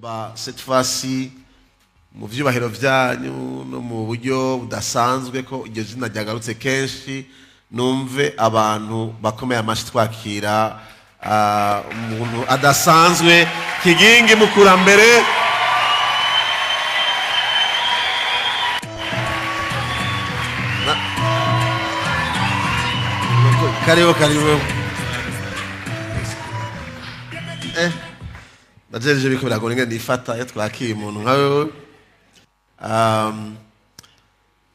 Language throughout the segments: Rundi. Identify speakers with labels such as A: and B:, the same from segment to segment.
A: Nagomba cette fois-ci mu vyubahiro vyanyu no mu buryo budasanzwe ko iryo zina ryagarutse kenshi, numve abantu bakomeye amashi twakira umuntu adasanzwe, Kigingi Mukurambere. Karibu, karibu. Ndajeje biko biragora ingene nifata iyo twakiye umuntu nka wewe.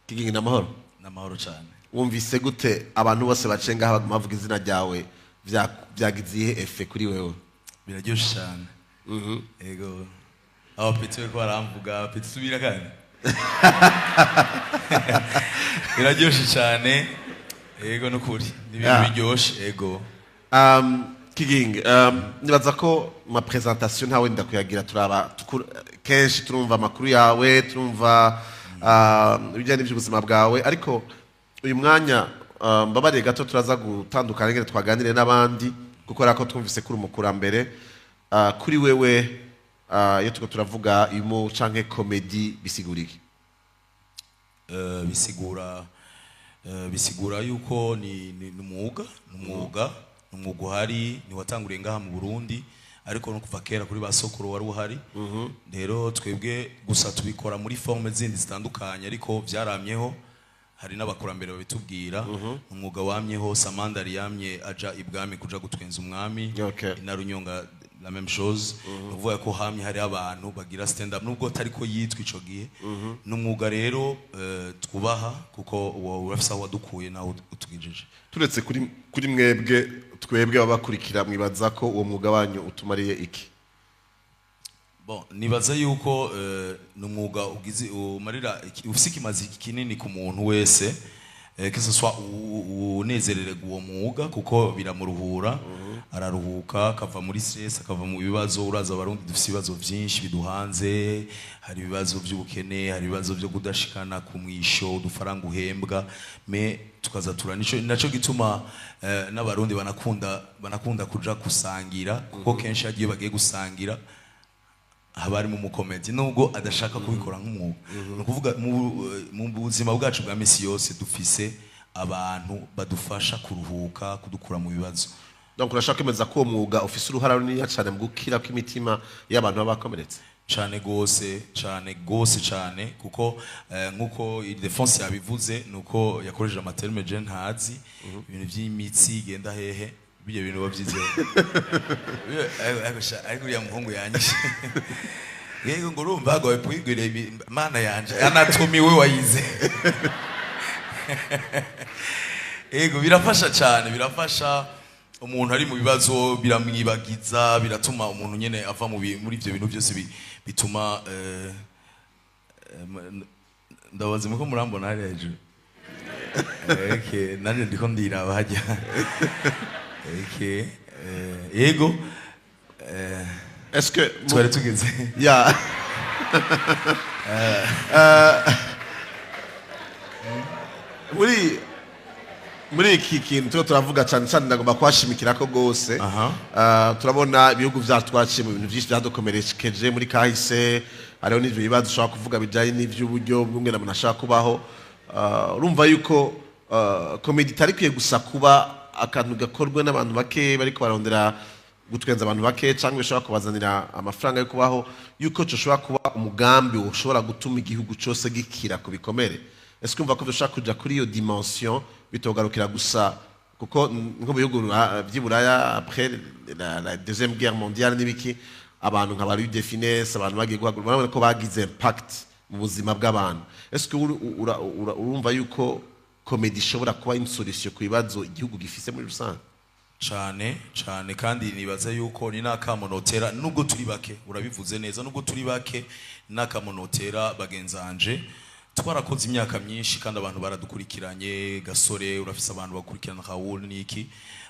A: Kigingi, n'amahoro?
B: N'amahoro cyane.
A: Wumvise gute abantu bose bacenga baguma bavuga izina ryawe? Vyagize iyihe effet kuri wewe?
B: Biraryoshe cyane. Ego, aba petits bariko baramvuga, petit, subira kandi, biraryoshe cyane. Ego, nukuri ni ibintu biryoshe, ego.
A: Kigingi, nibaza ko ma présentation ntawe ndakuyagira, turaba kenshi turumva amakuru yawe, turumva ibijyanye n'iby'ubuzima bwawe, ariko uyu mwanya mbabariye gato turaza gutandukana ingene twaganire n'abandi, kuko ko twumvise kuri umukurambere. Kuri wewe, iyo turiko turavuga humour canke comédie, bisigura iki?
B: Bisigura yuko ni umwuga, ni umwuga uhari, ni watanguriye ngaha mu Burundi, ariko no kuva kera kuri ba sokuru wari uhari. Rero twebwe gusa tubikora muri forme zindi zitandukanye, ariko vyaramyeho, hari n'abakurambere babitubwira. Umwuga wamyeho. Samandari yamye aja ibwami kuja gutwenza umwami. Inarunyonga, la même chose. Ni ukuvuga ko hamye hari abantu bagira stand up, nubwo atari ko yitwa ico gihe. Ni umwuga rero twubaha, kuko uwo urafise aho wadukuye naho utwijeje.
A: Turetse kuri mwebwe, twebwe ababakurikira, mwibaza ko uwo mwuga wanyu utumariye iki?
B: Bon, nibaza yuko ni umwuga ugize umarira ufise ikimazi kinini ku muntu wese, que ce soit unezerererwa uwo mwuga, kuko biramuruhura, araruhuka, akava muri stress, akava mu bibazo. Uraza Abarundi dufise ibibazo vyinshi biduhanze: hari ibibazo by'ubukene, hari ibibazo byo kudashikana ku mwisho udufaranga uhembwa, mais tukaza tura nico naco gituma n'Abarundi banakunda kuja gusangira, kuko kenshi iyo bagiye gusangira haba harimo umukomedi, nubwo adashaka kubikora nk'umwuga. Ni ukuvuga mu buzima bwacu bwa misi yose dufise abantu badufasha kuruhuka, kudukura mu bibazo.
A: Donc urashaka kwemeza ko uwo mwuga ufise uruhara runini cyane mu gukira kw'imitima y'abantu baba bakomeretse?
B: Cane gose, cane gose, cane, kuko nkuko Ildefonse yabivuze, nuko yakoresheje ama termes je ntazi, ibintu by'imitsi igenda hehe, bijya bintu bavyize. Ariko uriya muhungu yanyishe. Yego, ngo urumva ngo kwigwira mana yanje, anatomy we wayize. Ego, birafasha cyane, birafasha umuntu ari mu bibazo, biramwibagiza, biratuma umuntu nyene ava muri ivyo bintu byose bituma ndabaza muko murambona hariya hejuru. Okay, nanje ndiko ndiraba hajya. Okay, yego.
A: Est-ce que
B: Twari tugeze
A: Ya. Muri iki kintu turiko turavuga cyane cyane, ndagomba kuhashimikira ko rwose. Turabona ibihugu vyacu twaciye mu bintu byinshi byadukomerekeje muri kahise, hariho n'ivyo bibazo ushobora kuvuga bijanye n'ivy'uburyo bw'umwe umuntu ashaka kubaho. Urumva yuko comédie itari ikwiye gusa kuba akantu gakorwe n'abantu bake bariko barondera gutwenza abantu bake, cyangwa bishobora kubazanira amafaranga yo kubaho, yuko coshobora kuba umugambi ushobora gutuma igihugu cyose gikira ku bikomere. Ese kumva ko dushobora kuja kuri iyo dimension, bitogarukira gusa, kuko nko mu bihugu vy'i Buraya, après la deuxième guerre mondiale n'ibiki, abantu nka ba Louis de Funès, abantu bagiye guhaguruka, urabona ko bagize impact mu buzima bw'abantu. Est-ce que urumva yuko comédie ishobora kuba une solution ku bibazo igihugu gifise muri rusange?
B: Cane cane, kandi nibaza yuko ni n'akamonotera, nubwo turi bake, urabivuze neza, nubwo turi bake, n'akamonotera bagenzanje. Twarakoze imyaka myinshi kandi abantu baradukurikiranye. Gasore, urafise abantu bakurikirana, Raoul niki,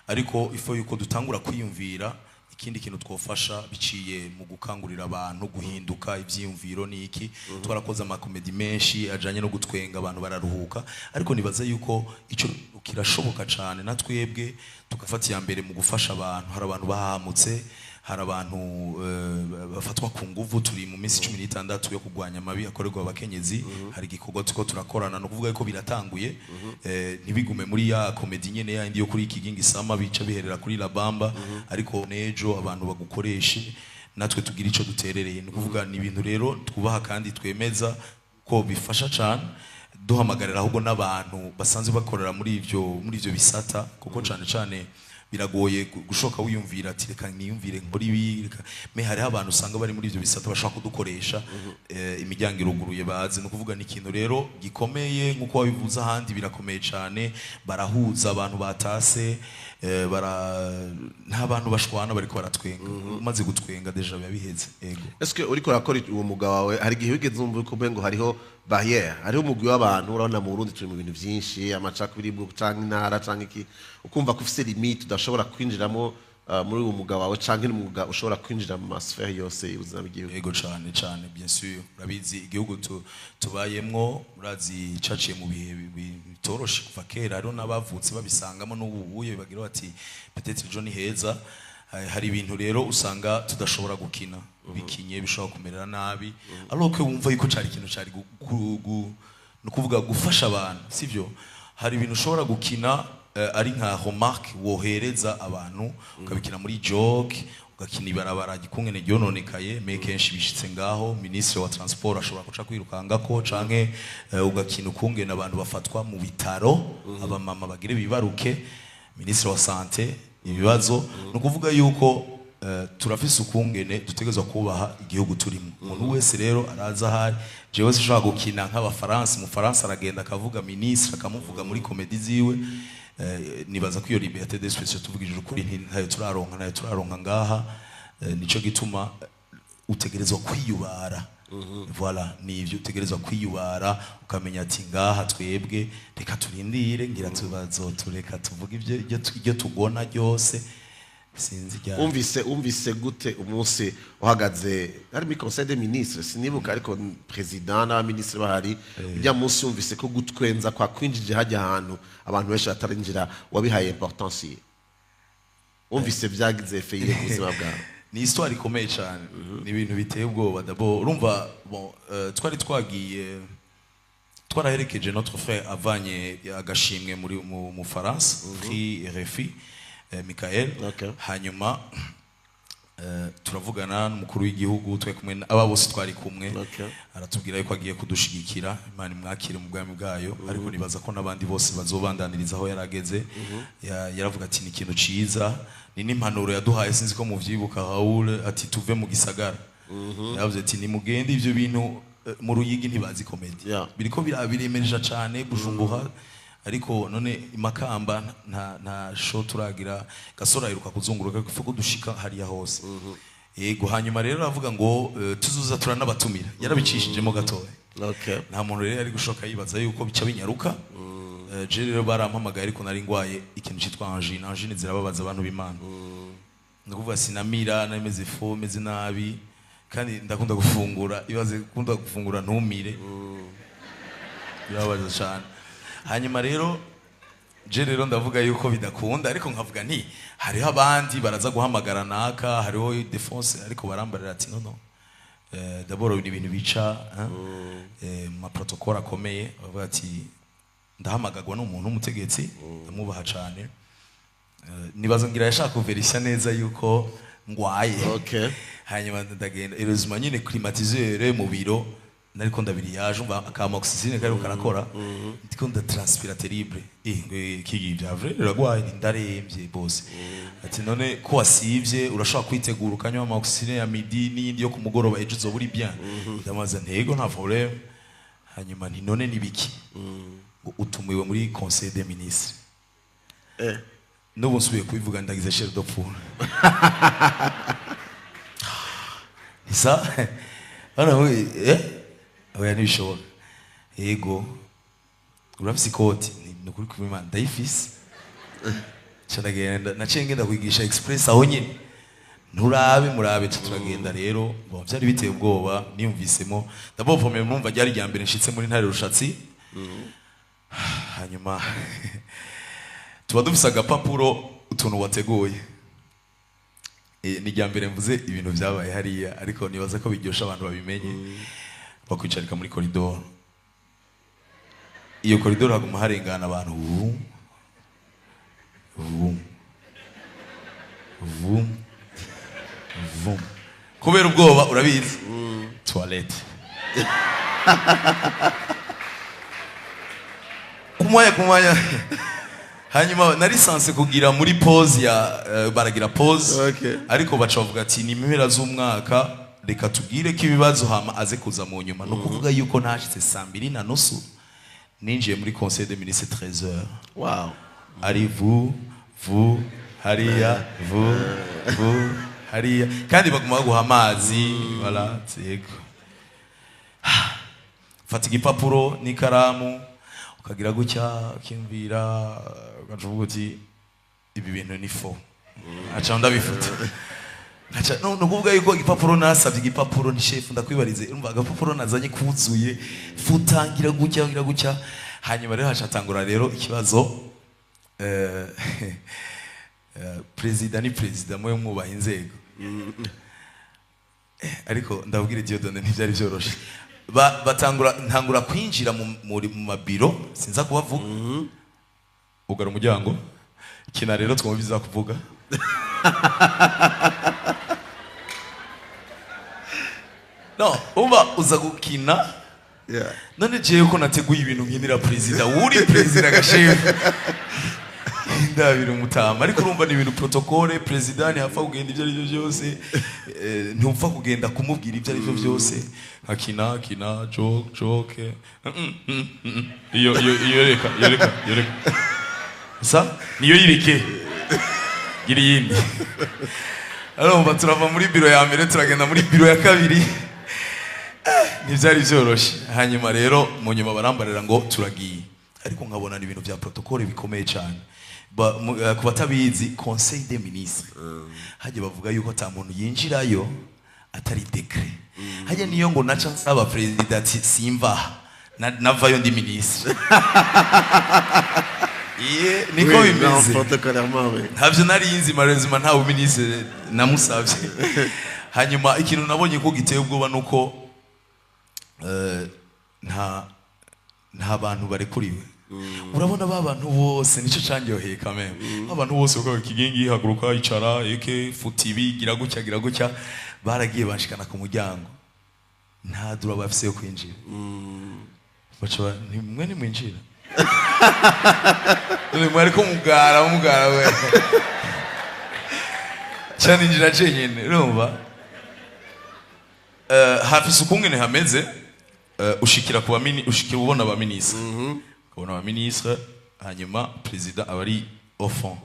B: ariko ifo yuko dutangura kwiyumvira ikindi kintu twofasha biciye mu gukangurira abantu guhinduka ivyiyumviro niki. Twarakoze ama comédies menshi ajanye no gutwenga, abantu bararuhuka, ariko nibaza yuko ico kirashoboka cane, na twebwe tugafata iya mbere mu gufasha abantu. Hari abantu bahamutse. Hari abantu bafatwa ku nguvu. Turi mu minsi 16 yo kurwanya amabi akorerwa abakenyezi. Hari igikorwa turiko turakorana, no kuvuga ko biratanguye, ntibigume muri ya comédie nyene ya indi yo kuri Kigingi Sama, bica biherera kuri La Bamba, ariko nejo abantu bagukoreshe, natwe tugira ico duterereye. Ni ukuvuga ni ibintu rero twubaha kandi twemeza ko bifasha cane. Duhamagarira ahubwo n'abantu basanzwe bakorera muri ivyo bisata, kuko cane cane biragoye gushoka wiyumvira ati reka niyumvire nkora ibi, reka me. Hariho abantu usanga bari muri ivyo bisata bashaka kudukoresha, imiryango iruguruye, bazi. Ni ukuvuga ni ikintu rero gikomeye, nk'uko wabivuze ahandi, birakomeye cane. Barahuza abantu batase, bara nta bantu bashwana, bariko baratwenga. Umaze gutwenga déjà biba biheze, ego.
A: Eske uriko urakora uwo mwuga wawe, hari igihe wigeze wumva ko umengo hariho barrière, hariho umugwi w'abantu? Urabona mu Burundi turi mu bintu vyinshi, amacakubiri canke intara canke iki, ukumva ko ufise limite udashobora kwinjiramo muri uwo mwuga wawe, canke n'umwuga ushobora kwinjira mu ma sphères yose y'ubuzima bw'igihugu?
B: Ego, cane cane, bien sûr. Urabizi igihugu tubayemwo, urazi caciye mu bihe bitoroshe kuva kera. Hariho n'abavutse babisangamo n'ubu buye bagira bati peut-être ejo ni heza. Hari ibintu rero usanga tudashobora gukina, bikinye bishobora kumerera nabi, alors que wumva yuko cari ikintu cari ni ukuvuga gufasha abantu, sivyo? Hari ibintu ushobora gukina ari nka remarque wohereza abantu, ukabikina muri joke, ugakina ibarabara gikungene ryononekaye, mais kenshi bishitse ngaho ministre wa transport ashobora kuca kwirukangako, canke ugakina ukungene abantu bafatwa mu bitaro, abamama bagire bibaruke, ministre wa santé ibibazo. Ni ukuvuga yuko turafise ukungene dutegerezwa kubaha igihugu turimo. Umuntu wese rero araza ahari. Jewe sinshobora gukina nk'abafaransa, umufaransa aragenda akavuga ministre, akamuvuga muri comédie ziwe. Nibaza ko iyo liberté d'expression, tuvugije ukuri, ntayo turaronka, ntayo turaronka ngaha. Nico gituma utegerezwa kwiyubara. Voilà, ni ivyo, utegerezwa kwiyubara, ukamenya ati ngaha twebwe reka turindire, ngira tubazotureka tuvuge ibyo tugona ryose, sinzi ryari.
A: Wumvise gute umunsi uhagaze hari muri conseil des ministres, sinibuka, ariko président n'abaministre bahari, ujya munsi wumvise ko gutwenza kwa kwinjije hajya ahantu abantu benshi batarinjira, wabihaye importance ye? Wumvise byagize effet yihe ku buzima bwawe?
B: Ni histoire ikomeye cyane, ni ibintu biteye ubwoba. D'abord urumva, bon, twari twagiye, twaraherekeje notre frère avanye agashimwe muri mu Faransa, prix RFI, Michael. Hanyuma turavugana n'umukuru w'igihugu, twari kumwe aba bose twari kumwe. Aratubwira yuko agiye kudushigikira. Imana imwakire mu bwami bwayo, ariko nibaza ko n'abandi bose bazobandaniriza aho yarageze. Yaravuga ati ni ikintu ciza, ni n'impanuro yaduhaye, sinzi ko muvyibuka Raoul, ati tuve mu gisagara. Yavuze ati nimugende, ivyo bintu mu Ruyigi ntibazi comédie. Biriko birabiremereja cane Bujumbura, ariko none imakamba nta show turagira. Gasore aheruka kuzunguruka, kuko dushika hariya hose. Yego, hanyuma rero aravuga ngo tuzuza turanabatumira, yarabicishijemo gatoya. Nta muntu rero yari gushoka yibaza yuko bica binyaruka. Je rero barampamagaye, ariko nari ngwaye ikintu cyitwa angine. Angine zirababaza abantu b'Imana. Ni ukuvuga sinamira, nameze fo, meze nabi, kandi ndakunda gufungura. Ibaze gukunda gufungura ntumire, birababaza cyane. Hanyuma rero je rero ndavuga yuko bidakunda, ariko nkavuga nti hariho abandi baraza guhamagara naka, hariho défense, ariko barambarira ati non, non, d'abord ni ibintu bica hein? Mu ma protocole akomeye, bavuga ati ndahamagagwa n'umuntu w'umutegetsi ndamwubaha cane. Nibaza ngira yashaka kuverisha neza yuko ngwaye. Hanyuma ndagenda, heureusement nyine climatiseur mu biro, nariko ndabiriyaje, umva aka oxygène kariko karakora, ndiko ndatranspira terrible. Ngo kigi bya vrai uragwaye? Nti ndaremvye bose. Ati none ko wasivye, urashobora kwitegura ukanywa ama oxygène ya midi n'iyindi yo ku mugoroba, ejo uzoba uri bien? Ndamaze ntego, nta problème. Hanyuma nti none nibiki? Ngo utumiwe muri conseil des ministres. N'ubu nsubiye kubivuga ndagize chair de poule. Isa hano, oya, ntibishoboka. Yego, urafise ikoti? Ni ukuri kubimana ndayifise. Nca ndagenda, naciye ngenda kwigisha express aho nyine, nturabe murabe, ca turagenda rero. Bon, vyari biteye ubwoba, niyumvisemo d'abord premier, murumva ryari rya mbere nshitse muri Ntare Rushatsi. Hanyuma tuba dufise agapapuro, utuntu wateguye. Ni irya mbere mvuze ibintu byabaye hariya, ariko nibaza ko biryosha abantu babimenye. Bakwicarika muri koridoro, iyo koridoro haguma harengana abantu, vum vum vum vum, kubera ubwoba, urabizi, toilette kumwanya kumwanya. Hanyuma nari censé kugira muri pause ya baragira pause, ariko baca bavuga ati ni impera z'umwaka, reka tubwire ko ibibazo hama aze kuza mu nyuma. No kuvuga yuko nashitse 2:30, ninjiye muri conseil des ministres 13 heures. Ari vu vu hariya, vu vu hariya, kandi baguma baguha amazi. Voilà, yego, fata igipapuro n'ikaramu, ukagira gutya, ukiyumvira, ugaca uvuga uti ibi bintu ni faux, aca ndabifuta. Aca no kuvuga yuko igipapuro nasabye, igipapuro ni chef, ndakwibarize, urumva agapapuro nazanye kuzuye, futangira gutya, ngira gutya. Hanyuma rero haca hatangura rero ikibazo. Perezida ni perezida, mwe mwubaha inzego. Ariko ndabwira Dieudonné, ntibyari byoroshe. Batangura ntangura kwinjira mu mabiro, sinza kubavuga, ugara umuryango, kina rero twumva biza kuvuga. No uba uza gukina. None jewe ko nateguye ibintu nkinira perezida, uri perezida gashefu, ndabira umutama. Ariko urumva ni ibintu protocole, perezida ntihapfa kugenda ibyo ari byo byose, ntupfa kugenda kumubwira ibyo ari byo byose. Nkakina kina joke joke. Iyo reka, iyo reka, iyo reka, sa niyo yireke, gira iyindi. Urumva turava muri biro ya mbere, turagenda muri biro ya kabiri, ntibyari byoroshe. Hanyuma rero mu nyuma barambarira ngo turagiye, ariko nkabona ni ibintu bya protocole bikomeye cyane. Ku batabizi, conseil des ministres hajya bavuga yuko ata muntu yinjirayo atari décret. Hajya niyo ngo naca nsaba perezida ati simva, navayo ndi ministre. Iye niko
A: Oui, non,
B: bimeze.
A: Protocolairement, oui.
B: Ntabyo nari nzi, malheureusement nta buminisitiri namusabye. Hanyuma ikintu nabonye ko giteye ubwoba nuko nta bantu barekuriwe. Urabona ba bantu bose, nicyo cyanyoheye kameme, abantu bose bavuga Kigingi haguruka, icara, eke futa ibi, gira gutya, gira gutya, baragiye banshikana ku muryango, nta droit bafise yo kwinjira. Baca nimwe nimwinjira. None mwariko mugara mugara we, cyane injira jenyine. Urumva hafise ukungene hameze. Ushikira ku bamini, ushikira ubona ba ministre, ukabona ba ministre, hanyuma president aba ari au fond.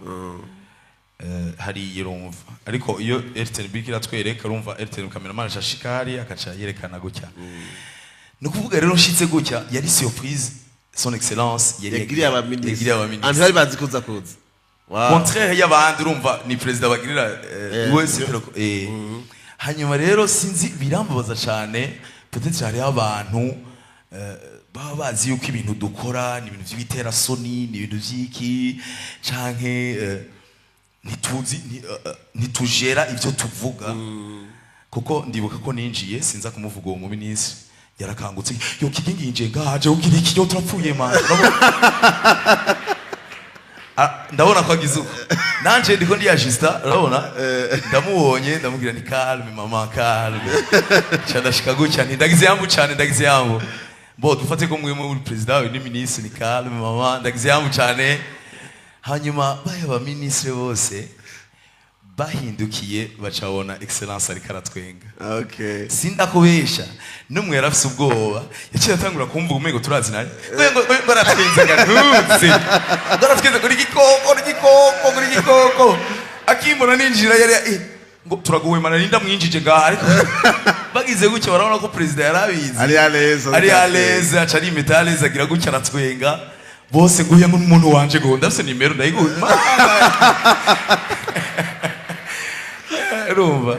B: Hariya urumva, ariko iyo RTNB iratwereka, urumva RTNB cameraman ashashika hariya akaca yerekana gutya. Ni ukuvuga rero nshitse gutya, yari surprise, son excellence yari
A: Yagiriye abaminisitiri.
B: Yagiriye abaminisitiri.
A: Abantu bari bazi kuza. Wow.
B: Contraire y'abandi, urumva ni perezida bagirira wese. Hanyuma rero sinzi, birambabaza cyane, peut-être hariho abantu baba bazi yuko ibintu dukora ni ibintu by'ibiterasoni, ni ibintu by'iki, canke ntituzi ntitujera ibyo tuvuga. Kuko ndibuka ko ninjiye, sinza kumuvuga, uwo muminisitiri yarakangutse, yo Kigingi yinjiye ngaje ugira iki, yo turapfuye man. Ah, ndabona ko agize uko, nanje ndiko ndiyajista, urabona ndamubonye, ndamubwira ni calme mama, calme. Ca ndashika gutya nti ndagize yambu cyane, ndagize yambu, bo dufate ko mwe muri president wawe ni ministre, ni calme mama, ndagize yambu cyane. Hanyuma baya ba ministre bose bahindukiye, bacabona excellence ariko aratwenga. Sindakubesha, n'umwe yarafise ubwoba, yaciye atangura kumva umengo turazi naye, ngo aratwenze, ntuzi ngo aratwenze, ngo igikoko, igikoko, ngo igikoko. Akimbona ninjira yari ngo turaguhemana, ninda mwinjije ngaha. Ariko bagize gutya barabona ko perezida yarabizi.
A: Ari à l'aise.
B: Ari à l'aise, aca ari impeta à l'aise, agira gutya aratwenga bose, nguye ngo umuntu wanje, ngo ndafise nimero ndayiguha. Urumva.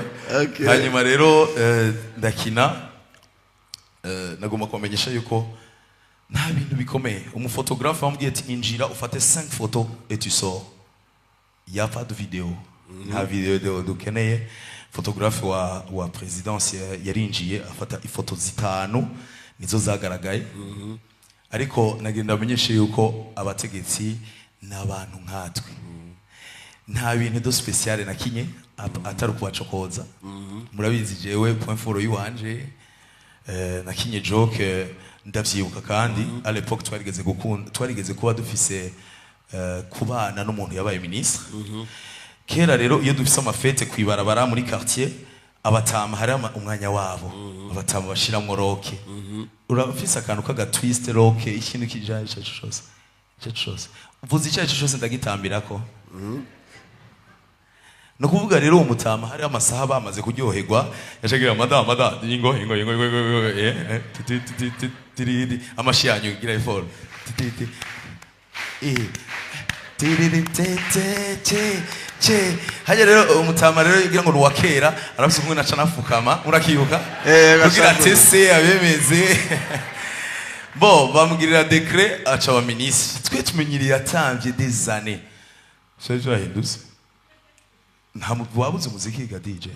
B: Hanyuma rero ndakina. Nagomba kubamenyesha yuko nta bintu bikomeye. Umufotographe wambwiye ati injira ufate 5 photos et tu sors, il y a pas de vidéo. Nta video dukeneye. Photographe wa présidence yarinjiye afata ifoto zitanu, nizo zagaragaye. Ariko nagenda amenyeshe yuko abategetsi n'abantu nkatwe, nta bintu de spécial na kinye atari ukubacokoza. Murabizi, jewe point fort yiwanje, nakinye joke, ndavyibuka. Kandi à l'époque twarigeze gukunda, twarigeze kuba dufise kubana n'umuntu yabaye ministre kera. Rero iyo dufise ama fêtes kwibarabara muri quartier, abatama hari umwanya wabo, abatama bashiramwo rock. Urafise akantu kaga twist, rock, ikintu kijaye ico arico cose, ico cose uvuze, icyo arico cose ndagitambirako. Ni ukuvuga rero uwo mutama hari amasaha bamaze kuryoherwa, yacagira: "Madame, madame, ingo, ingo, ingo, ingo, ingo, ingo, ti, ti, ti, ti, tiriri, amashi yanyu gira effort, ti, ti, ti, tiriri, te, te, te, ce." Hajya rero umutama rero ugira ngo ni uwa kera, arafise kumwe naca nafukama, urakibuka?
A: Eh,
B: kugira
A: gashaka.
B: Tese abemeze bo bamugirira décret, aca aba ministre. Twe tumenyereye yatamvye des années, cyari cyahindutse. Nta wabuze umuziki ga DJ.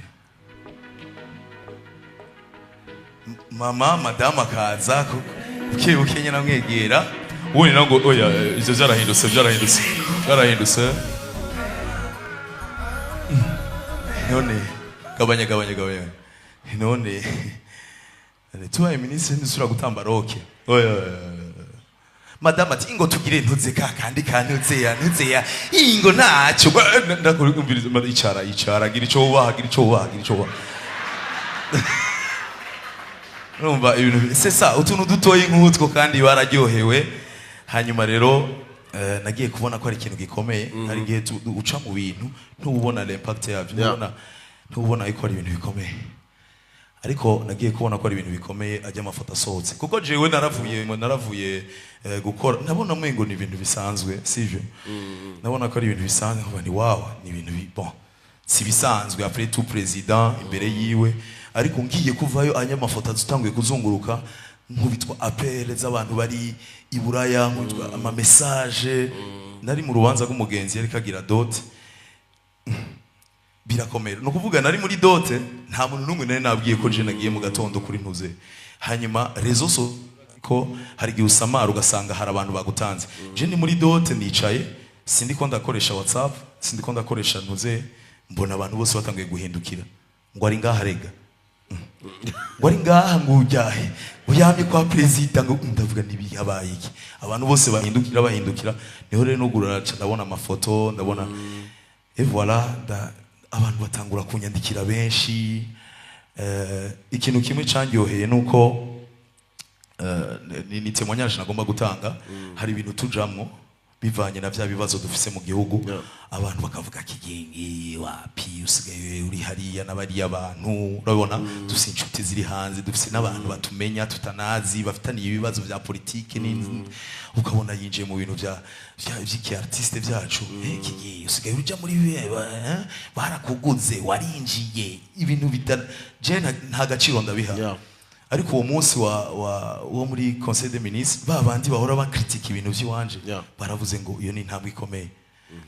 B: Mama madamu akaza buke buke nyine amwegera, ubundi nawe ngo: "Oya, ivyo vyarahindutse, vyarahindutse, vyarahindutse." None gabanya, gabanya, gabanya. None tubaye minisitiri ntisubira gutamba rock. Oya, oya, oya. Madamu ati: "Ingo tugire ntuze ka kandi ka ntuze ya ntuze ya ingo ntacyo." Ndakumviriza: "Icara, icara, gira ico wubaha, gira ico wubaha, gira ico wubaha." Urumva ibintu c'est ça, utuntu dutoyi nk'utwo, kandi bararyohewe. Hanyuma rero nagiye kubona ko ari ikintu gikomeye. Hari igihe uca mu bintu ntubona l'impact yabyo, ntubona yuko ari ibintu bikomeye. Ariko nagiye kubona ko ari ibintu bikomeye ajya amafoto asohotse, kuko jewe naravuye gukora, nabona mwengo ni ibintu bisanzwe, sivyo? Nabona ko ari ibintu bisanzwe, nkavuga ni wow, ni ibintu bon, si bisanzwe, après tout président imbere yiwe. Ariko ngiye kuvayo, anya amafoto atanguye kuzunguruka, nkubitwa appel z'abantu bari i Buraya, nkubitwa ama message. Nari mu rubanza rw'umugenzi yari kagira dot, birakomera. Ni ukuvuga nari muri dot, nta muntu n'umwe nari nabwiye ko je nagiye mu gatondo kuri ntuze. Hanyuma réseaux so ko hari igihe usamara ugasanga hari abantu bagutanze. Je ni muri dot, nicaye, sindi ko ndakoresha WhatsApp, sindi ko ndakoresha ntuze, mbona abantu bose batangiye guhindukira ngo: "Ari ngaha rega," ngo: "Ari ngaha," ngo: "Ujyahe uyamye kwa perezida," ngo ndavuga ntibihabaye iki? Abantu bose bahindukira, bahindukira. Niho rero nugurura ndabona amafoto, ndabona, et voilà, abantu batangura kunyandikira benshi. Ikintu kimwe candyoheye nuko ni témoignage nagomba gutanga. Hari ibintu tujamwo bivanye na vya bibazo dufise mu gihugu, abantu bakavuga: "Kigingi wapi, usigaye uri hariya n'abariya bantu." Urabona dufise inshuti ziri hanze, dufise n'abantu batumenya tutanazi, bafitaniye ibibazo vya politike, ukabona yinjiye mu bintu vya vy'iki artiste vyacu. "Kigingi usigaye uja muri barakuguze, warinjiye." Ibintu bita je nta gaciro ndabiha. Ariko uwo munsi wa wo muri conseil des ministres, ba bandi bahora bakritika ibintu by'iwanje baravuze ngo iyo ni intambwe ikomeye,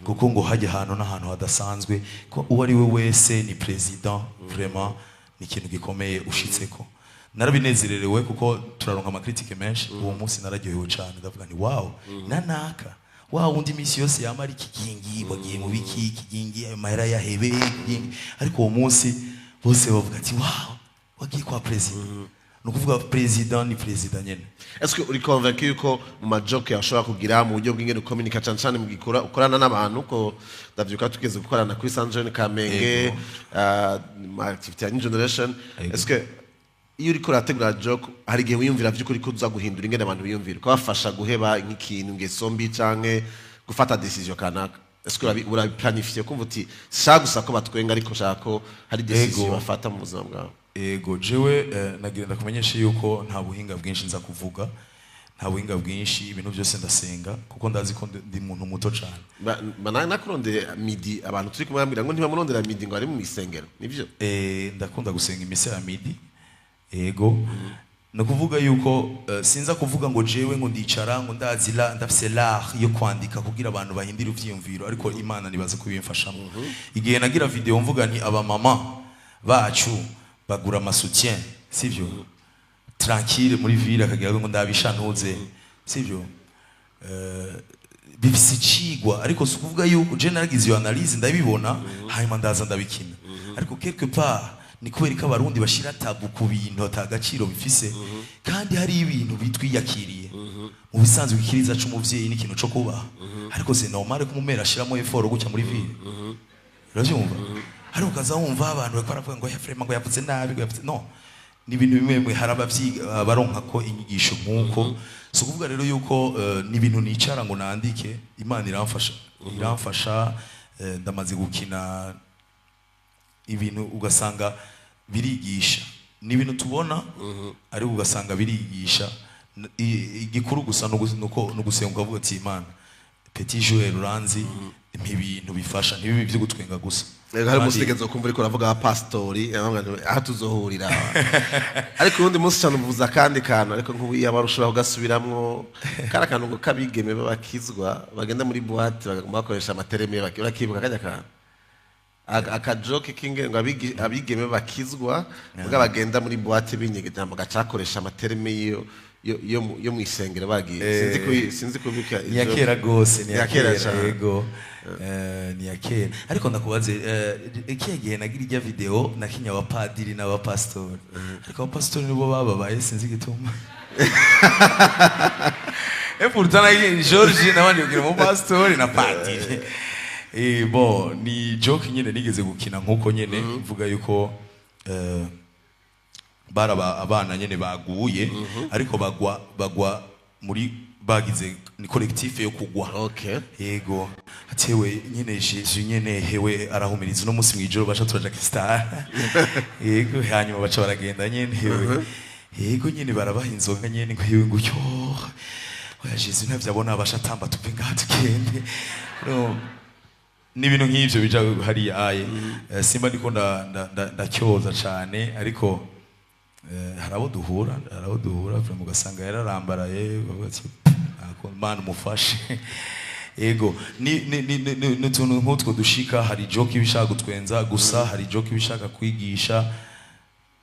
B: kuko ngo hajya ahantu n'ahantu hadasanzwe, ko uwo ari we wese ni président, vraiment ni ikintu gikomeye ushitseko. Narabinezererewe kuko turaronka ama critiques menshi. Uwo munsi nararyohewe cyane, ndavuga ni wow, nanaka wa wundi iminsi yose yamara ikigingi wagiye mu biki, ikigingi ayo mahera yahebe ikigingi. Ariko uwo munsi bose bavuga ati: "Wow, wagiye kwa président." Ni ukuvuga président ni président nyene.
A: Est-ce que uri convaincu yuko mu ma joke ashobora kugira mu buryo bw'ingene ukominika, cyane cyane mu gikora ukorana n'abantu, ko ndavyuka tugeze gukorana kuri Saint Jean Kamenge, mu activité ya New Generation, est-ce que iyo uriko urategura joke hari igihe wiyumvira vy'ukuri ko uza guhindura ingene abantu biyumvira, ukabafasha guheba nk'ikintu, ingeso mbi canke gufata décision kanaka? Est-ce que urabiplanifie kumva uti shaka gusa ko batwenga, ariko nshaka ko hari décision bafata mu buzima bwawe?
B: Ego, jewe nagira ndakumenyeshe yuko nta buhinga bwinshi nza kuvuga, nta buhinga bwinshi. Ibintu byose ndasenga, kuko ndazi ko ndi muntu muto cyane.
A: Nakurondeye midi, abantu turi kumwe bambwira ngo ntibamurondera midi, ngo ari mu isengero, nivyo?
B: Ndakunda gusenga imisa ya midi, ego. Ni ukuvuga yuko sinza kuvuga ngo jewe ngo ndicara ngo ndazi la ndafise l'art yo kwandika kugira abantu bahindire ivyiyumviro, ariko Imana nibaza kubimfashamo. Igihe nagira video mvuga nti abamama bacu bagura amasoutien, sivyo, tranquille muri ville, akagira ngo ndabishanuze, sivyo, bifise icigwa. Ariko si ukuvuga yuko je naragize iyo analyse ndabibona, hanyuma ndaza ndabikina. Ariko quelque part ni kubera ko Abarundi bashira tabou ku bintu ata gaciro bifise, kandi hari ibintu bitwiyakiriye mu bisanzwe. Ikiriza c'umuvyeyi ni ikintu co kubaha, ariko c'est normal ko umumera ashiramo effort gutya muri ville, uravyumva? Ariko ukaza wumva abantu bariko baravuga ngo vraiment ngo yavuze nabi, ngo yavuze no ni ibintu bimwe bimwe. Hari abavyiga baronka ko inyigisho nk'uko. Si ukuvuga rero yuko ni ibintu nicara ngo nandike. Imana iramfasha, iramfasha. Ndamaze gukina ibintu ugasanga birigisha, ni ibintu tubona ariko ugasanga birigisha. Igikuru gusa nuko nugusenga ukavuga ati: "Imana, petit joueur uranzi, mpa ibintu bifasha, ntibibe ibyo gutwenga gusa."
A: Rero hari umunsi nigeze kumva uriko uravuga abapasitori, aravuga ngo, aha tuzohurira. Ariko uwundi munsi cyane uvuza akandi kantu, ariko nk'ubu iyo ushobora kugasubiramwo, kari akantu ngo k'abigeme b'abakizwa bagenda muri boîte bagomba bakoresha amaterme. Urakibuka kajya kantu? Akajoke k'inge ngo abigeme bakizwa muga bagenda muri boîte binyegeje, bagacakoresha amaterme yo mw'isengero bagiye. Sinzi kubika.
B: Ni iya kera gose, ni iya
A: Ni iya kera
B: kera.
A: cane.
B: Yego. Ni iya kera, ariko ndakubaze, ikihe gihe nagira ijya video nakinya abapadiri n'abapasitori, ariko abapasitori nibo bababaye, sinzi igituma. Et pourtant nagiye George nabandi kugira umupasitori na padiri. Bon, ni joke nyene nigeze gukina nkuko nyene mvuga yuko baraba abana nyene baguye, ariko bagwa muri bagize ni collectif yo kugwa. Yego, atewe nyene Jesu nyene hewe arahumiriza uno munsi mwijoro baca turaja Star. Yego, hanyuma baca baragenda nyene hewe, yego nyene barabaha inzoga nyene, ngo hewe, ngo yo oya, Jesu ntavyo abona, basha tamba tuve ngaha tugende. No, ni ibintu nk'ivyo bija hariya aye. Simba ndiko ndacyoza cane, ariko hari abo duhura vraiment ugasanga yararambaraye, bavuga ati: "Ntako, Mana umufashe." Ego, ni utuntu nk'utwo dushika. Hari joke iba ishaka gutwenza gusa, hari joke iba ishaka kwigisha,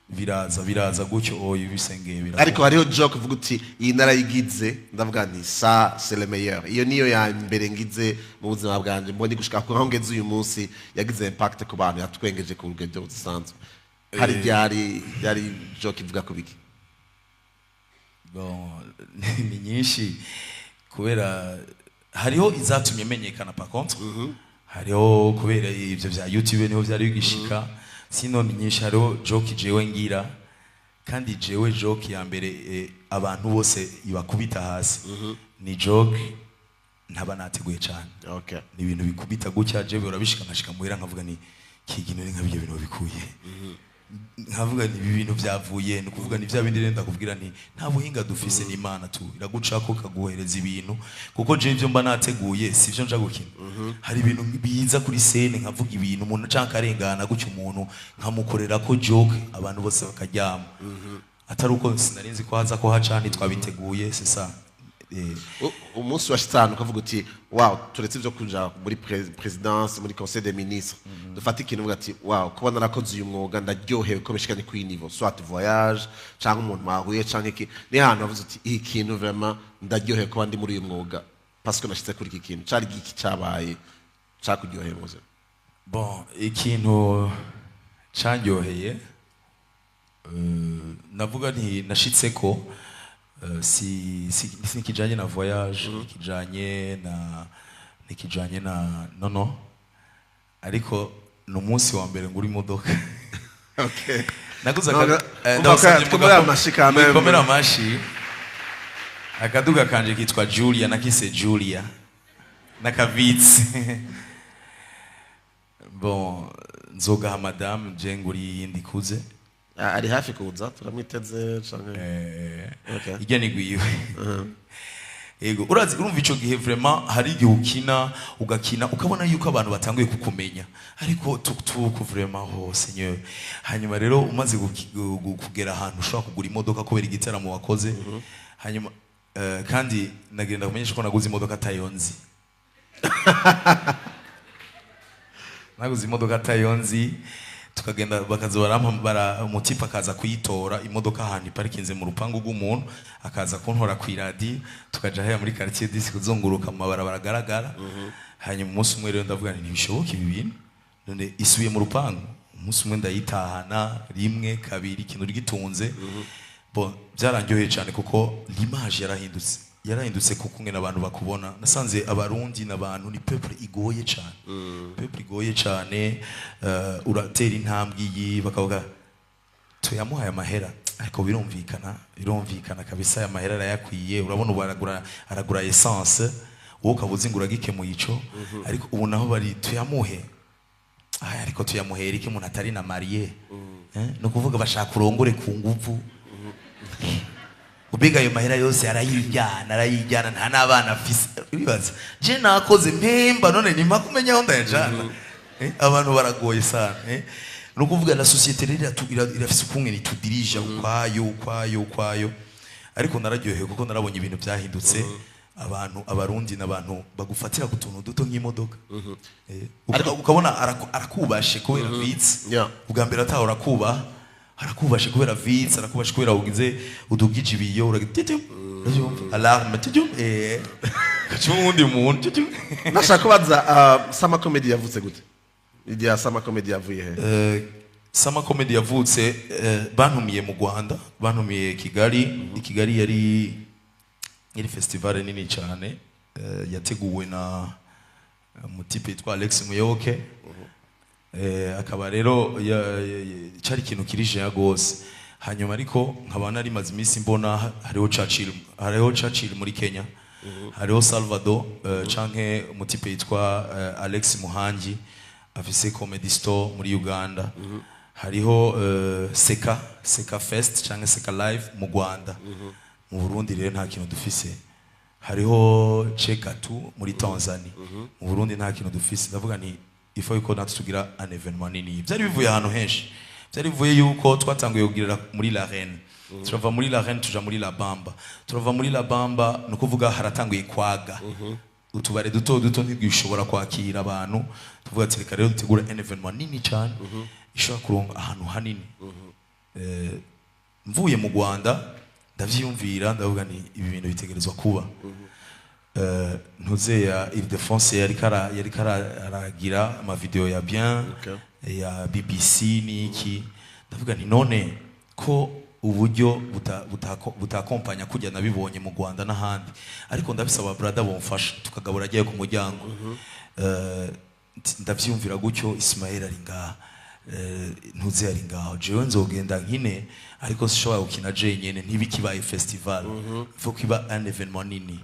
B: biraza gutyo oyo bisengeye birakunda.
A: Ariko hariho joke uvuga uti: "Iyi narayigize, ndavuga nti ça c'est le meilleur, iyo niyo ya mbere ngize mu buzima bwanje, mbonye gushika ku aho ngeze uyu munsi, yagize impact ku bantu, yatwengeje ku rugero rudasanzwe." Hari ryari joke ivuga ku biki?
B: Bon, ni nyinshi, kubera hariho izatumye menyekana. Par contre hariho kubera ibyo bya YouTube niho byari bigishika. Sino ni nyinshi. Hariho joke jewe ngira, kandi jewe joke ya mbere abantu bose ibakubita hasi ni joke ntaba nateguye cyane. Ni ibintu bikubita gutya, jewe urabishika nkashika muhira nkavuga ni kigino, ni nka bijya bintu bikuye, nkavuga ni ibi bintu byavuye. Ni ukuvuga ni bya bindi rero ndakubwira nti nta buhinga dufise, ni Imana tu iragucako ikaguhereza ibintu, kuko je ibyo mba nateguye si byo nja gukina. Hari ibintu biza kuri scène, nkavuga ibintu umuntu canke akarengana gutya, umuntu nkamukorera ko joke, abantu bose bakaryama, atari uko sinarinzi ko haza ko haca, ntitwabiteguye, c'est ça.
A: Umunsi washitse ahantu ukavuga uti: "Wow", turetse ivyo kuja muri présidence, muri conseil des ministres, dufate ikintu uvuga ati: "Wow, kuba narakoze uyu mwuga ndaryohewe ko bishikanye kuri niveau", soit voyage canke umuntu mwahuye canke iki, ni ahantu wavuze uti: "Iki kintu vraiment ndaryohewe kuba ndi muri uyu mwuga parce que nashitse kuri iki kintu"? Cari giki cabaye cakuryoheye mu buzima?
B: Bon, ikintu candyoheye, navuga nti nashitseko, si nikijanye na voyage, nikijanye na no, ariko ni umunsi wa mbere ngura imodoka. Naguze
A: No, umva
B: ndabasabye
A: twumva amashi quand même.
B: Mwikomere amashi. Akaduga kanje kitwa Julia, nakise Julia nakavitse. Bon, nzogaha madame, je nguri iyindi ikuze.
A: Ah, ari hafi kuza, turamwiteze canke?
B: Ijya ni gwiwe. Yego, urazi, urumva ico gihe vraiment hari igihe ukina, ugakina, ukabona yuko abantu batanguye kukumenya, ariko tuktuku vraiment, oh Seigneur. Hanyuma rero umaze kugera ahantu ushobora kugura imodoka kubera igitaramo wakoze, hanyuma kandi nagenda kumenyesha ko naguze imodoka tayonzi, naguze imodoka tayonzi, tukagenda bakaza barampa bara umutipe akaza kuyitora imodoka ahantu iparikinze mu rupangu rw'umuntu, akaza kuntora ku iradi, tukaja haya muri quartier 10 kuzunguruka mu mabarabara agaragara. Hanyuma umunsi umwe rero ndavuga nti ntibishoboka ibi bintu, none isubiye mu rupangu. Umunsi umwe ndayitahana, rimwe, kabiri, ikintu gitunze. Bon, byarandyoheye cyane kuko l'image yarahindutse, yarahindutse kuko ngene abantu bakubona. Nasanze Abarundi n'abantu ni peuple igoye cyane, peuple igoye cyane. Uratera intambwe iyi bakavuga tuyamuhaye amahera, ariko birumvikana, birumvikana kabisa, aya mahera arayakwiye. Urabona ubu aragura essence, wowe ukaba uzi ngo uragikemuye ico. Ariko ubu naho bari tuyamuhe. Aya, ariko tuyamuhera iki umuntu atari na marié? Eh, ni ukuvuga bashaka urongore ku nguvu. Ubiga ayo mahera yose arayijyana, arayijyana, nta n'abana afise. Uribaza je nakoze mpemba, none nimpa kumenya aho ndayajana. Eh, abantu baragoye sana. Eh, ni ukuvuga la société rero irafise ukungene itudirija ukwayo, ukwayo, ukwayo. Ariko nararyohewe kuko narabonye ibintu byahindutse. Abantu, Abarundi n'abantu bagufatira ku tuntu duto nk'imodoka. Eh, ukabona arakubashe kubera vitsi. Ubwa mbere ataha urakubaha, arakubashe kubera vitsi, arakubashe kubera ugize udugije ibiyo, uragira titu, urabyumva, alarme titu, gaca uwundi muntu titu.
A: Nashaka kubaza, Sama Comedy yavutse gute? Idea ya Sama Comedy yavuye he?
B: Sama Comedy yavutse bantumiye mu Rwanda, bantumiye Kigali. I Kigali yari festival nini cyane, yateguwe na umutipe yitwa Alex Muyoboke. Akaba rero cari ikintu kiri géant gose. Hanyuma ariko nkaba nari maze iminsi mbona hariho Churchill, hariho Churchill muri Kenya, hariho Salvador, canke umutipe yitwa Alex Muhangi afise Comedy Store muri Uganda, hariho Seka Fest canke Seka Live mu Rwanda. Mu Burundi rero nta kintu dufise. Hariho Chekatu muri Tanzania. Mu Burundi nta kintu dufise. Ndavuga nti il faut yuko natwe tugira un événement nini. Byari bivuye ahantu henshi, byari bivuye yuko twatanguye kugirira muri la Reine, turava muri la Reine tuja muri la Bamba, turava muri la Bamba, ni ukuvuga haratanguye kwaga utubare duto duto ntibwishobora kwakira abantu. Tuvuga ati reka rero dutegure un événement nini cyane ishobora kuronka ahantu hanini. Mvuye mu Rwanda ndavyiyumvira, ndavuga ni ibi bintu bitegerezwa kuba. Ntuze ya Ildefonse yariko aragira amavideo ya bien ya BBC niki. Ndavuga nti none ko uburyo butakompanya kujya nabibonye mu Rwanda n'ahandi, ariko ndabisaba brother bomfasha tukagabura agiye ku muryango. Ndavyumvira gutyo, Ismael ari ngaha, ntuze ari ngaho, jewe nzogenda nkine, ariko sishobora gukina jenyene, ntibikibaye festival, faut kiba un événement nini.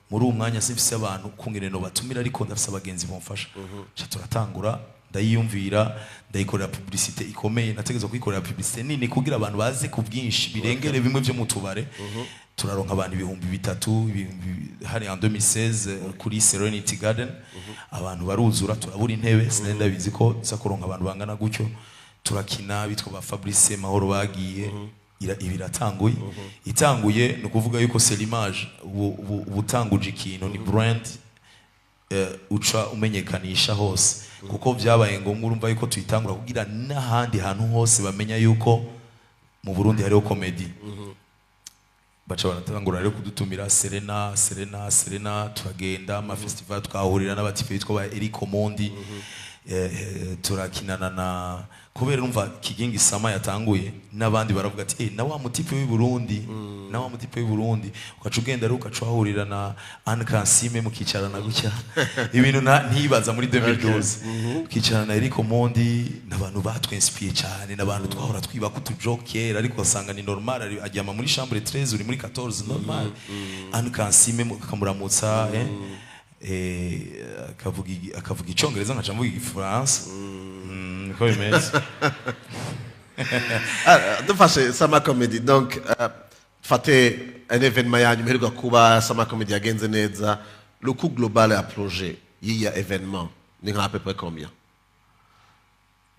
B: Muri uwo mwanya simfise abantu kungene no batumira, ariko ndafise abagenzi bomfasha. Ca turatangura, ndayiyumvira, ndayikorera publicité ikomeye. Nategerezwa kuyikorera publicité nini kugira abantu baze ku bwinshi, birengere bimwe byo mu tubare. Turaronka abantu 3000, ibihumbi hari en 2016, kuri Serenity Garden. Abantu baruzura, turabura intebe. Sinari ndabizi ko tuza kuronka abantu bangana gutyo. Turakina, bitwa ba Fabrice Mahoro bagiye. Ibi iratanguye, itanguye, ni ukuvuga yuko c'est l'image. Ubu utanguje ikintu, ni brand, uca umenyekanisha hose, kuko byabaye ngombwa urumva yuko tuyitangura kugira n'ahandi hantu hose bamenya yuko mu Burundi hariho comedy. Baca baratangura rero kudutumira Serena, Serena, Serena, turagenda ama festival, twahurira n'abatipe bitwa ba Eric Omondi. Turakinana na kubera urumva Kigingi Sama yatanguye, n'abandi baravuga ati eh, na wa mutipe w'i Burundi, na wa mutipe w'i Burundi. Ugaca ugenda rero ugaca wahurira na Anne Kansime, mukicarana gutya, ibintu ntibaza muri 2012 ukicarana na Eric Omondi, n'abantu batwinspiye cyane, n'abantu twahora twiba ko utujokera, ariko usanga ni normal, aryama muri chambre 13, uri muri 14, normal. Anne Kansime akamuramutsa, akavuga icyongereza, nkaca mvuga igifaransa. Niko bimeze.
A: Ah, dufashe Sama Comedy, donc Fate un événement yanyu mperuka kuba, Summer Comedy, yagenze neza. Le coût global ya projet y'iya événement ni nka à peu près combien?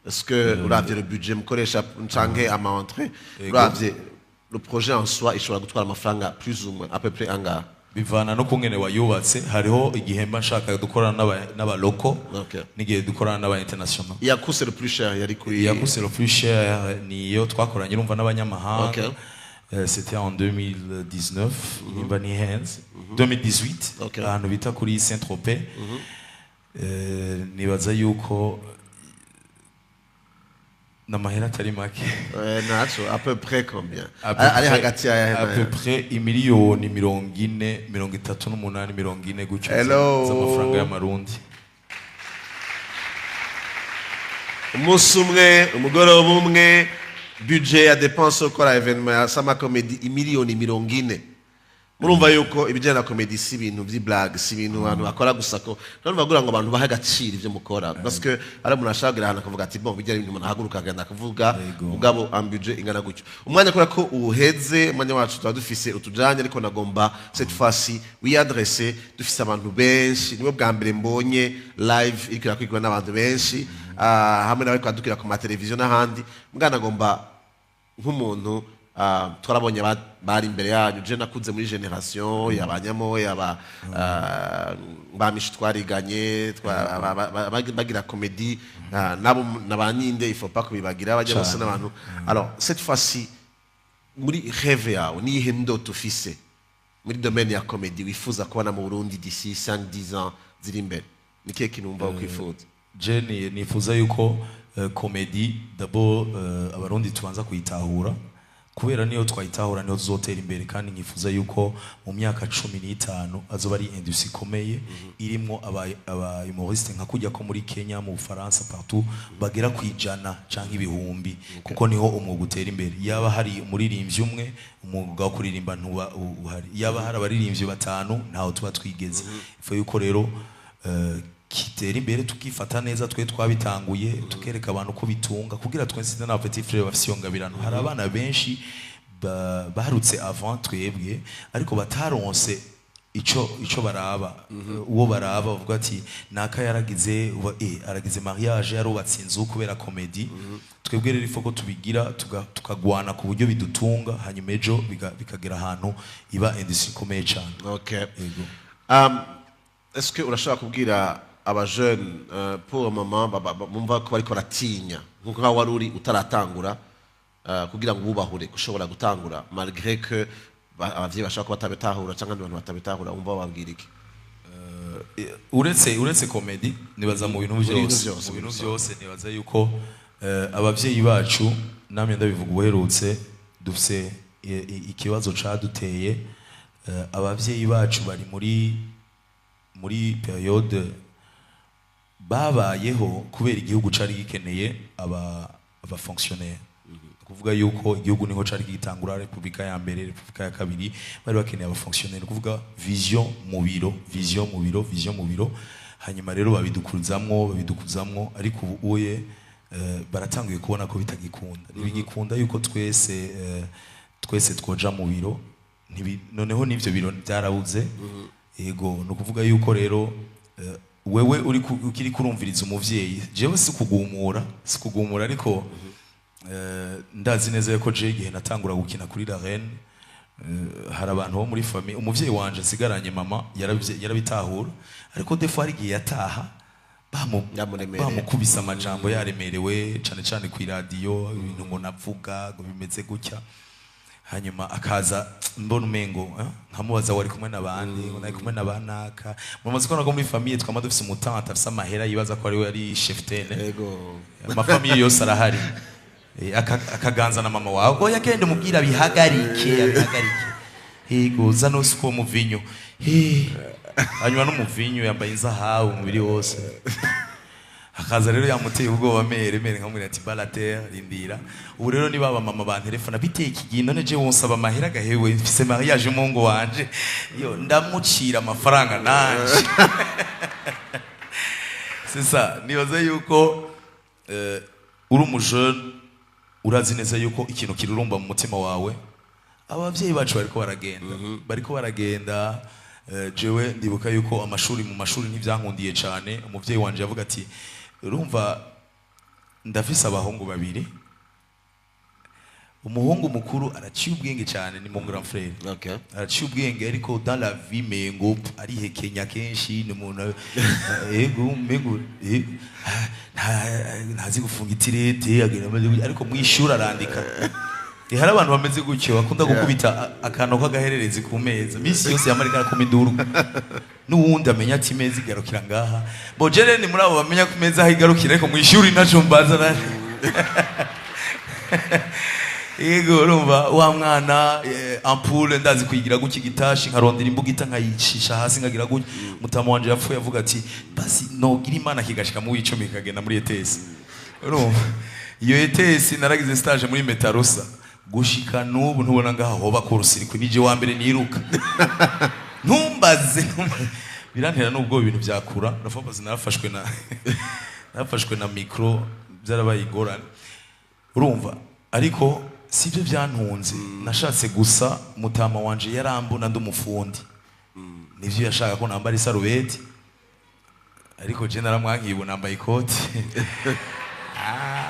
A: Est-ce que uravye le budget mukoresha canke ama entrée, uravye le projet en soi, ishobora gutwara amafaranga plus ou moins à peu près angahe?
B: Bivana no kungene wayubatse. Hariho igihe mba nshaka dukorana n'aba locaux n'igihe dukorana n'aba international.
A: Iya coûté le plus cher yari kuri?
B: Iya coûté le plus cher niyo twakoranye, urumva, n'abanyamahanga. C'était en 2019 nimba nihenze, 2018, ahantu bita kuri Saint Tropez. Nibaza yuko n'amahera atari make.
A: Naco à peu près combien?
B: À peu
A: Ari
B: près-
A: hagati ya
B: à peu près imiliyoni 40, 38, 40 gutyo
A: Hello.
B: z'amafaranga y'amarundi.
A: Umunsi umwe, umugoroba umwe, budget ya dépense yo gukora événement ya Summer Comedy, imiliyoni 40. Murumva yuko ibijyanye na comedy si ibintu by'iblague, si ibintu abantu bakora gusa, ko none bagira ngo abantu bahe agaciro ibyo mukora, parce que ari umuntu ashaka kugira ahantu akavuga ati: "Bon, bijya ibintu umuntu ahaguruka agenda akavuga." Mugabo un budget ingana gutyo, umwanya kubera ko uwuheze, umwanya wacu tuba dufise utujanye, ariko nagomba cette fois-ci wiyadresse. Dufise abantu benshi, nibo bwa mbere mbonye live iriko irakwirwa n'abantu benshi, hamwe n'abariko baradukira ku mateleviziyo n'ahandi. Mugabo nagomba nk'umuntu, twarabonye bari imbere yanyu. Je nakuze muri génération y'abanyamoya, ba ba Mishi twariganye, bagira comédie, nabo nabanyinde, il faut pas kubibagira, bajya bose n'abantu. Alors cette fois-ci, muri rêve yawe, niyihe ndoto ufise muri domaine ya comédie wifuza kubona mu Burundi d'ici 5 10 ans ziri imbere? Ni kihe kintu wumva ukwifuza?
B: Je nifuza yuko comédie d'abord, abarundi tubanza kuyitahura, kubera niyo twayitahura niyo tuzotera imbere. Kandi nkifuza yuko mu myaka 15 azoba ari industrie ikomeye, irimwo aba humoriste nka kujya ko muri Kenya, mu Bufaransa, partout, bagera ku 100 canke ibihumbi, kuko niho umwuga utera imbere. Yaba hari umuririmbyi umwe, umwuga wo kuririmba ntuba uhari. Yaba hari abaririmbyi batanu, ntaho tuba twigeze. Ifu yuko rero kitera imbere, tukifata neza twe twabitanguye, tukereka abantu ko bitunga, kugira twese na petit frère bafise iyo ngabirano. Hari abana benshi baharutse avant twebwe, ariko bataronse ico baraba, uwo baraba bavuga ati: "Naka yaragize aragize mariage, yarubatse inzu kubera comédie." Twebwe rero ifoko tubigira, tukagwana ku buryo bidutunga, hanyuma ejo bikagera ahantu iba industrie ikomeye cyane. Yego.
A: Est-ce que urashobora kubwira aba jeune pour le moment bumva ko bariko baratinya, nkuko nkaho wari uri utaratangura, kugira ngo bubahure gushobora gutangura malgré que abavyeyi bashobora kuba batabitahura canke abandi bantu batabitahura, wumva bababwira iki?
B: Uretse comédie, nibaza mu bintu
A: Mu bintu
B: byose,
A: vyose,
B: mu bintu
A: muri
B: byose, nibaza yuko abavyeyi bacu, namwe ndabivuga ubuherutse, dufise ikibazo caduteye. Abavyeyi bacu bari muri période babayeho kubera igihugu cari gikeneye aba fonctionnaire, kuvuga yuko igihugu niho cari gitangura, repubulika ya mbere, repubulika ya kabiri, bari bakeneye aba fonctionnaire, kuvuga vision mu biro, vision mu biro, vision mu biro. Hanyuma rero babidukuzamwo, babidukuzamwo, ariko ubu uye baratanguye kubona ko bitagikunda, ntibigikunda yuko twese twoja mu biro. Noneho n'ivyo biro byarabuze. Yego, ni ukuvuga yuko rero wewe uri ukiri kurumviriza umuvyeyi, jewe si kugumura, ariko ndazi neza yuko je igihe natangura gukina kuri la reine, hari abantu bo muri famille, umuvyeyi wanje nsigaranye mama, yarabitahura, ariko des fois hari igihe yataha
A: Yamuremereye.
B: bamukubise amajambo, yaremerewe cane cane ku iradiyo, ibintu ngo navuga ngo bimeze gutya. Hanyuma akaza mbona umengo nkamubaza: "Wari kumwe n'abandi?" Ngo: "Nari kumwe na banaka." Mumaze kubona ko muri famille twama dufise umutante afise amahera, yibaza ko ariwe ari cheftaine. Ama famille yose arahari. Akaganza na mama wawe: "Oya, genda umubwira abihagarike, abihagarike." Yego, zana usuko uwo muvinyo. Hanyuma n'umuvinyo, yambaye inzahabu umubiri wose, akaza rero yamuteye ubwoba. Mere nkamubwira ati: "Balater, rindira." Ubu rero niba aba mama bantelefona: "Biteye iki gihe none je wonsaba amahera gahewe, mfise mariage umuhungu wanje." Yo ndamucira amafaranga nanje. C'est ça. Nibaza yuko uri umujeune, urazi neza yuko ikintu kirurumba mu mutima wawe. Abavyeyi bacu bariko baragenda, bariko baragenda. Jewe ndibuka yuko amashuri, mu mashuri ntivyankundiye cane. Umuvyeyi wanje yavuga ati: "Urumva, ndafise abahungu babiri, umuhungu mukuru araciye ubwenge cyane, ni mon grand frère, araciye ubwenge, ariko dans la vie mengo arihekenya kenshi, ni umuntu, ego, mengo ntazi gufunga itirete, agenda ameze gutya, ariko mwishuri arandika." Hari abantu bameze gutyo, bakunda gukubita akantu k'agahererezi ku meza misi yose, yamarika arakoma induru, n'uwundi amenya ati imeza igarukira ngaha. Bo jere ni muri abo bamenya ko imeza aho igarukira, ariko mwishuri ntaco mbaza Yego, urumva wa mwana, ampoule ndazi kuyigira gutya, igitashi nkarondera imbugita nkayicisha hasi nkagira gutya. Mutama wanje yapfuye avuga ati: "Basi nogira Imana kigashika mu w'icumi, kikagenda muri ETS." Urumva iyo ETS, naragize stage muri Metarosa, gushika n'ubu ntubona ngaha hoba court-circuit, nije wa mbere niruka. Ntumbaze, ntumbaze. Birantera n'ubwo ibintu byakura. Nafabaze narafashwe na micro, byarabaye ingorane, urumva. Ariko sibyo byantunze, nashatse gusa mutama wanje yarambona ndi umufundi, nivyo yashaka ko nambara isarubeti, ariko je naramwankiye, ubu nambaye ikoti. Ah.